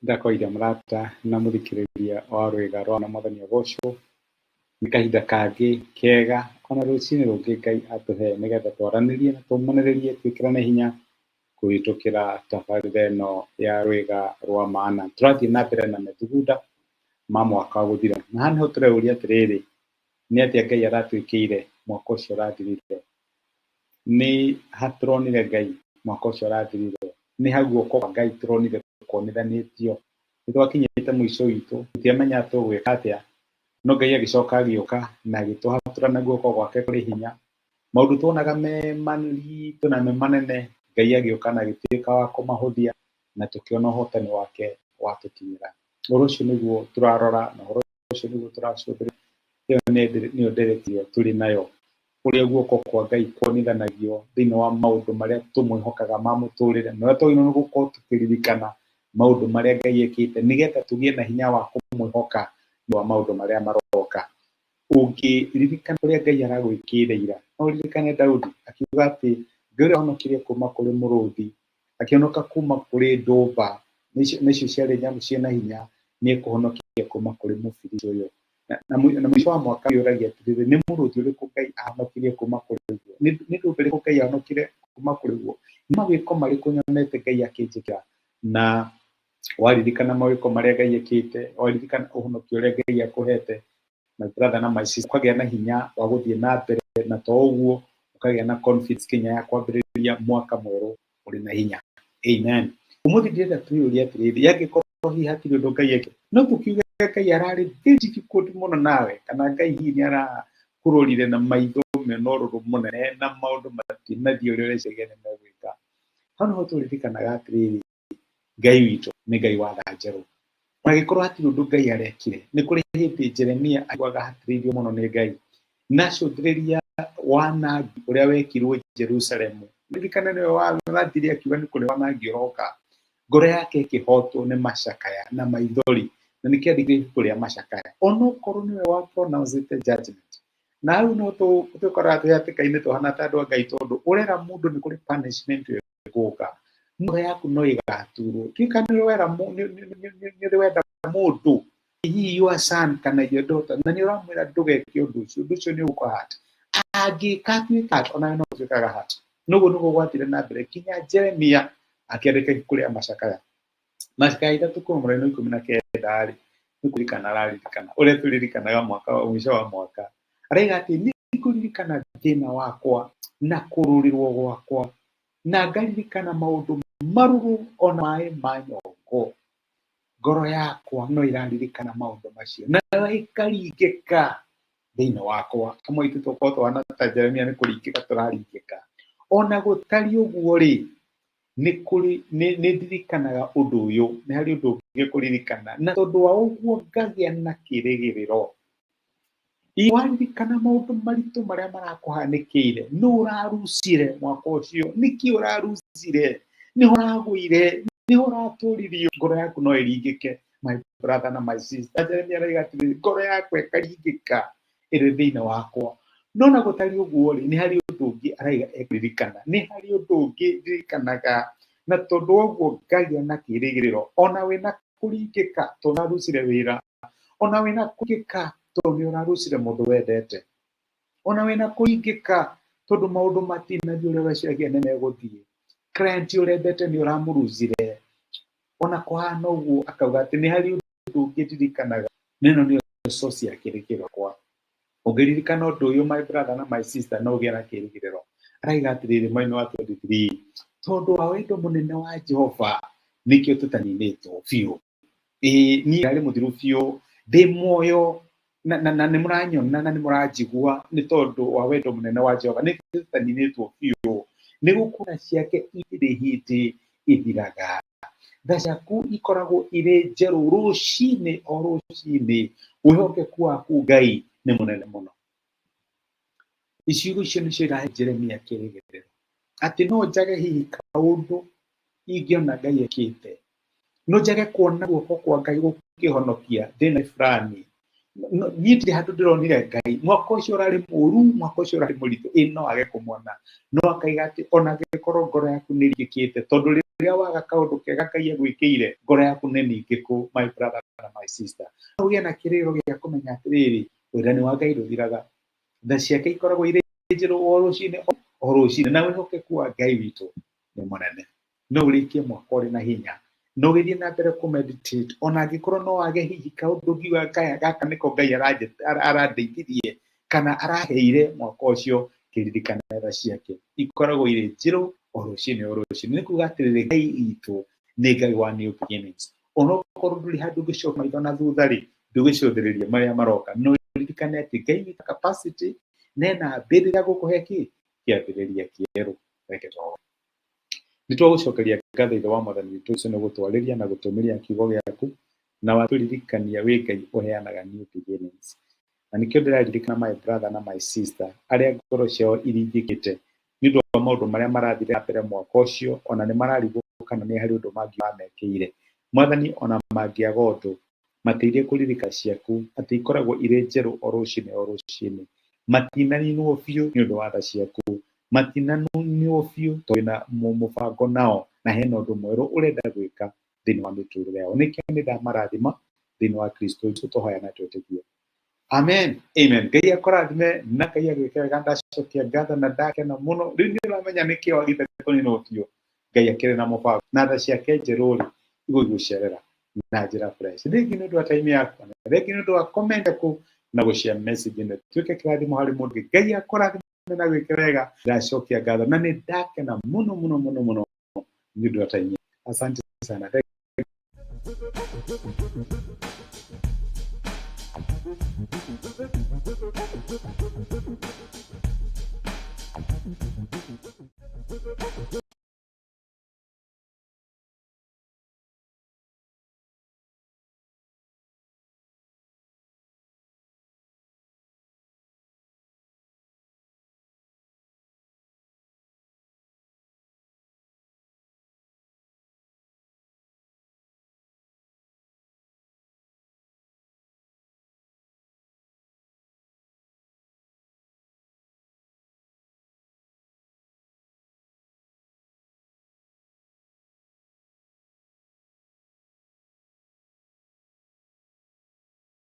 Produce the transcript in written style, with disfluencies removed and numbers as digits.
Ndakwaria mũrata na mũthikĩrĩria wa rwĩga rwa na Mwathani agocwo. Nĩ kahinda kangĩ kega ona rũcinĩ rũngĩ Ngai atũhe nĩgetha twaranĩrie na tũmanĩrĩrie twĩkĩrane hinya kũhĩtũkĩra tabarĩra ĩno ya rwĩga rwa maana. Tũrathiĩ na mbere na methugunda ma mwaka gũthira. Na haha nĩho tũreyũria atĩrĩrĩ, nĩ atĩa Ngai aratwĩkĩire mwaka ũcio ũrathirire? Nĩ ha tũronire Ngai mwaka ũcio ũrathirire? Nĩ ha guoko kwa Ngai tũronire kuonithanĩtio? Nĩ twakinyĩte mũico witũ, tũtiamenyaga tũgwĩka atĩa, no Ngai agĩcoka agĩũka na agĩtũhatũra na guoko gwake kũrĩ hinya. Maũndũ tuonaga me maritũ na me manene, Ngai agĩũka na agĩtuĩka wa kũmahũthia na tũkĩona ũhotani wake watũkinyĩra. Ũhoro ũcio nĩguo tũrarora na ũhoro ũcio nĩguo tũracũthĩrĩria. Ĩyo nĩyo ndereti ĩrĩa tũrĩ nayo, ũrĩa guoko kwa Ngai kuonithanagio thĩinĩ wa maũndũ marĩa tũmwĩhokaga ma mũtũrĩre, na ũrĩa twagĩrĩirwo nĩ gũkorwo tũkĩririkana maũndũ marĩa Ngai ekĩte nĩgetha tũgĩe na hinya wa kũmwĩhoka nĩ wa maũndũ marĩa maroka. Ũngĩririkana ũrĩa Ngai aragwĩkĩire ira, no ũririkane Daudi akiuga atĩ Ngai ũrĩa wahonokirie kuma kũrĩ mũrũthi, akĩhonoka kuma kũrĩ ndũmba, na icio ciarĩ nyamũ ciĩna hinya, nĩ ekũhonokia kuma kũrĩ mũbiriti ũyũ. Na mũico wa mwaka wĩyũragia atĩrĩrĩ, nĩ mũrũthi ũrĩkũ Ngai ahonokirie kuma kũrĩ guo? Nĩ ndũmba ĩrĩkũ Ngai ahonokire kuma kũrĩ guo? Nĩ mawĩko marĩkũ nyonete Ngai akĩnjĩkĩra? Na waririkana mawĩko marĩa Ngai ekĩte, waririkana ũhonokio ũrĩa Ngai akũhete, my brother na my sister, ũkagĩa na hinya wa gũthiĩ na mbere, na to ũguo ũkagĩa na confidence nginya ya kwambĩrĩria mwaka mwerũ ũrĩ na hinya. Amen. Ũmũthĩ ndĩrenda twĩyũrie atĩrĩrĩ, angĩkorwo hihi hatirĩ ũndũ Ngai ekĩte, no tũkiuge Ngai ararĩ very difficult mũno nawe, kana Ngai hihi nĩ arakũrorire na maitho mena ũrũrũ mũnene na maũndũ matinathiĩ ũrĩa ũreciragia nĩ megwĩka. Hau nĩho tũririkanaga atĩrĩrĩ, Ngai witũ nĩ Ngai wa tha njerũ. Ona angĩkorwo hatirĩ ũndũ Ngai arekire, nĩ kũrĩ hĩndĩ Jeremia aiguaga ahatĩrĩirio mũno nĩ Ngai. Na acũthĩrĩria wanangi ũrĩa wekirwo Jerusalemu. Ririkana nĩwe warathire akiuga nĩ kũrĩ wanangi ũroka. Ngoro yake ĩkĩhotwo nĩ macakaya na maithori, na nĩkĩo andĩkire ibuku rĩa macakaya. Onokorwo nĩwe wa pronounce judgment. Na hau no tũkoraga twĩ hatĩka-inĩ tũhana ta andũ a Ngai tondũ ũrera mũndũ nĩ kũrĩ punishment ĩgũka. Ngoro yaku no ĩgaturwo. Tuĩka nĩ ũrĩ wenda mũndũ, hihi your son kana your daughter, na nĩ ũramwĩra ndũgeke ũndũ ũcio, ũndũ ũcio nĩ ũgũkũ hurt. Angĩka atuĩka hurt, onawe no ũtuĩkaga hurt. Noguo nĩguo gwathire na mbere nginya Jeremia akĩandĩka ibuku rĩa macakaya. Macakaya ithatũ kuma mũraini wa 19 rĩ, nĩ kũririkana araririkana ũrĩa tũririkanaga mwaka mũico wa mwaka. Araiga atĩ nĩ ngũririkana thĩna wakwa na kũrũrĩrwo gwakwa, na ngaririkana maũndũ marũrũ ona maĩ ma nyongo. Ngoro yakwa no ĩraririkana maũndũ macio nayo ĩkaringĩka thĩinĩ wakwa. Amwe aitũ tũkorwo tũhana ta Jeremia nĩ kũringĩka tũraringĩka. Ona gũtariĩ ũguo rĩ, nĩ kũrĩ nĩ ndirikanaga ũndũ ũyũ, nĩ harĩ ũndũ ũngĩ kũririkana, na tondũ wa ũguo ngagĩa na kĩrĩgĩrĩro. Waririkana maũndũ maritũ marĩa marakũhanĩkĩire, nũ ũrarucire mwaka ũcio, nĩkĩ ũrarucire, nĩho ũragũire, nĩho ũratũririo, ngoro yaku no ĩringĩke, my brother na my sister. Jeremia arauga atĩrĩrĩ, ngoro yakwa ĩkaringĩka ĩrĩ thĩinĩ wakwa. No na gũtariĩ ũguo rĩ, nĩ harĩ ũndũ ũngĩ araiga ekũririkana, nĩ harĩ ũndũ ũngĩ ndirikanaga, na tondũ wa ũguo ngagĩa na kĩrĩgĩrĩro, ona wĩna kũringĩka tondũ ũrarucire wĩra, ona wĩna kũringĩka tondũ nĩ ũrarucire mũndũ wendete, ona wĩna kũringĩka tondũ maũndũ matinathiĩ ũrĩa ũreciragia nĩ megũthiĩ, client ũrendete nĩ ũramũrucire, ona kũhana ũguo akauga atĩ nĩ harĩ ũndũ ũngĩ ndirikanaga, na ĩno nĩyo source ya kĩrĩgĩrĩro gĩakwa. Ũngĩririkana ũndũ ũyũ my brother na my sister no ũgĩe na kĩrĩgĩrĩro. Araiga atĩrĩrĩ mwena wa 23, tondũ wa wendo mũnene wa Jehova nĩkĩo tũtaninĩtwo biũ. Ĩĩ niĩ ndarĩ mũthiru biũ, ndĩ muoyo na nĩ mũranyona na nĩ mũranjigua nĩ tondũ wa wendo mũnene wa Jehova nĩkĩo tũtaninĩtwo biũ, nĩ gũkorwo ciake itirĩ hĩndĩ ithiraga. Tha ciaku ikoragwo irĩ njerũ rũcinĩ o rũcinĩ, wĩhokeku waku Ngai nĩ mũnene mũno. Icigo icio nĩcio irahe Jeremia kĩrĩgĩrĩro atĩ no njage hihi kaũndũ ingĩona Ngai ekĩte, no njage kuona guoko kwa Ngai gũkĩhonokia thĩna fulani, niĩ ndirĩ handũ ndĩronire Ngai, mwaka ũcio ũrarĩ mũru, mwaka ũcio ũrarĩ mũritũ, ĩ no age kũmona, no akaiga atĩ ona angĩkorwo ngoro yaku nĩ ĩringĩkĩte, tondũ Rĩrĩa waga kaũndũ kega Ngai agwĩkĩire, ngoro yaku nĩ ningĩkũ, my brother na my sister. No ũgĩe na kĩrĩro gĩa kũmenya atĩrĩrĩ, wendani wa Ngai ndũthiraga, tha ciake ikoragwo irĩ njerũ o rũcinĩ o rũcinĩ, na wĩhokeku wa Ngai witũ nĩ mũnene. No ũrĩkie mwaka ũrĩ na hinya, no ũgĩthiĩ na mbere kũ meditate, ona angĩkorwo no wage hihi kaũndũ ũngiuga kaya gaka nĩko Ngai arandeithirie kana araheire mwaka ũcio, kĩririkane tha ciake ikoragwo irĩ njerũ o rũcinĩ o rũcinĩ. Nĩ kuga atĩrĩrĩ, Ngai witũ nĩ Ngai wa new beginnings. Onokorwo ndũrĩ handũ ũngĩcoka maitho na thutha rĩ, ndũgĩcũthĩrĩrie marĩa maroka, no ririkane atĩ Ngai witũ capacity na ena ability ya gũkũhe kĩ kĩambĩrĩria kĩerũ. Reke tũhoe. Nĩ twagũcokeria ngatho Ithe wa Mwathani witũ Jesũ nĩ gũtwarĩria na gũtũmĩria kiugo gĩaku, na watũririkania wĩ Ngai ũheanaga new beginnings. Na nĩkĩo ndĩraririkana my brother na my sister arĩa ngoro ciao iringĩkĩte nĩ ũndũ wa maũndũ marĩa marathire na mbere mwaka ũcio, ona nĩ mararigwo kana nĩ harĩ ũndũ mangĩ mamekĩire. Mwathani, ona mangĩaga ũndũ, mateithie kũririkana ciaku atĩ ikoragwo irĩ njerũ o rũcinĩ o rũcinĩ. Matinaninwo biũ nĩ ũndũ wa tha ciaku, matinaninwo biũ tondũ wĩna mũbango nao, na hena ũndũ mwerũ ũrenda gwĩka thĩinĩ wa mĩtũrĩre yao. Nĩkĩo nĩ ndamarathima thĩinĩ wa Kristo Jesũ, tũhoya na twĩtĩkie. Amen. Amen. Ngai akũrathime na Ngai agwĩke wega. Ndacokia ngatho na ndakena mũno. Rĩu nĩ ũramenya nĩkĩ wagĩte kũninwo biũ. Ngai akĩrĩ na mũbango na tha ciake njerũ rĩ igũgũcerera na njĩra fresh. Rĩngĩ nĩ ũndũ wa time yaku, na rĩngĩ nĩ ũndũ wa comment yaku na gũshare message ĩno ĩtuĩke kĩrathimo harĩ mũndũ ũngĩ. Ngai akũrathime na gwĩke wega. Ndacokia ngatho na nĩ ndakena mũno mũno mũno mũno nĩ ũndũ wa time. Asante sana. Thank you.